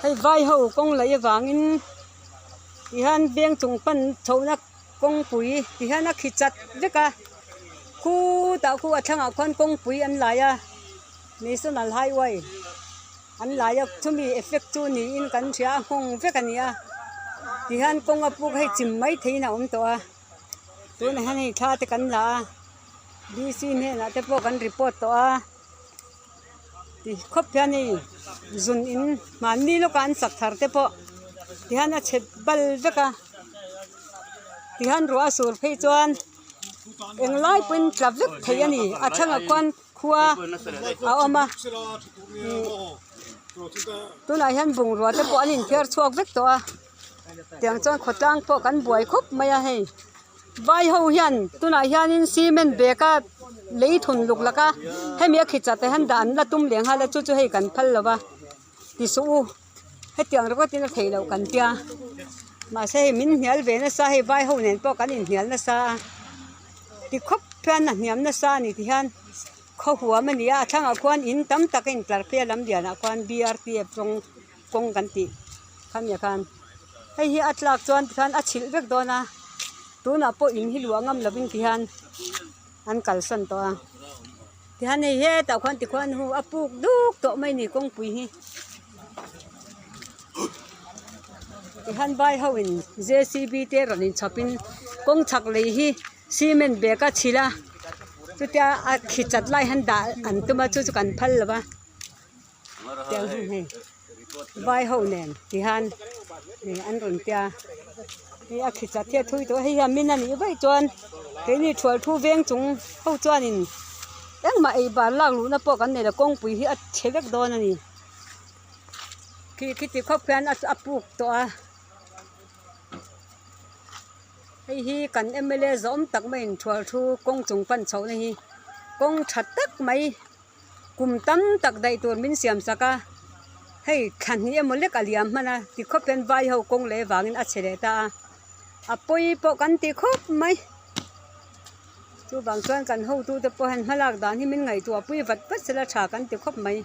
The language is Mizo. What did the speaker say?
Hei vai ho kawng laih avangin tihian veng chung pan chhohna kawngpui tihian a khi chat vek a khutah khu a thlangah khuan kawngpui an lai a national highway an lai a chumi effect chu niin kan hria a nghawng vek a ni a tihian kawng a puk hei chim mai theihin a awm tawh a tunah hian hei thla te kan la a D C hnenah te pawh kan report tawh a. Ti khawp hian hei zun in hmanni lawkah an sak thar te pawh tihian a chhe bal vek a tihian ruah a sur phei chuan englai pawhin tla vek thei a ni a thlangah khuan khua a awm a ihh tunah hian bungrua te pawh an inthiar chhuak vek tawh a tiang chuan khawtlang pawh kan buai khawp mai a hei. Vai ho hian tunah hianin cement bag a lei thun luk lak a hemi a khichat ah hian dah an la tum leh nghal a chu chu hei kan phal lo va ti suh u hetiang ringawt in a theih loh kan tia mahse hei min hnial ve nasa hei vai ho nen pawh kan inhnial nasa a ti khawp hian a hniam nasa a ni ti hian khaw huam a ni a a thlangah khuan in tam tak a intlar phei a lam lianah khuan B R T F rawng kawng kan tih khami ah khan. Hei hi a tlak chuan tikhan a chhilh vek dawn a tunah pawh in hi luah ngam lovin tihian an kalsan tawh a tihian hei hetah khuan tikhuan hu a puk duk tawh mai a ni kawngpui hi tihian vai ho in J C B te rawn inchhawp in kawng chhak lei hi cement bag a chhilh a chutia a khi chat lai hian dah an tum a chu chu kan phal lo va. Tiang hi hei vai ho nen tihian ih an rawn tia hei a khi chat hi a thui tawh a hei hian min a nih vaih chuan keini thual thu veng chung ho chuanin engmah ei bar lak luhna pawh kan nei lo kawngpui hi a chhe vek dawn a ni khi khiti khawp khian a puk tawh a hei hi kan m l a zawm tak maiin thual thu kawng chung pan chhohna hi kawng tha tak mai. Kum tam tak daih tur min siam sak a, hei thla hnih emaw lek a liam hman a, ti khawp hian vai ho kawng leh vangin a chhe leh ta a, a pawi pawh kan ti khawp mai. Chuvang chuan kan hotute pawh hian hmalak dan hi min ngaihtuah pui vat vat sela tha kan ti khawp mai.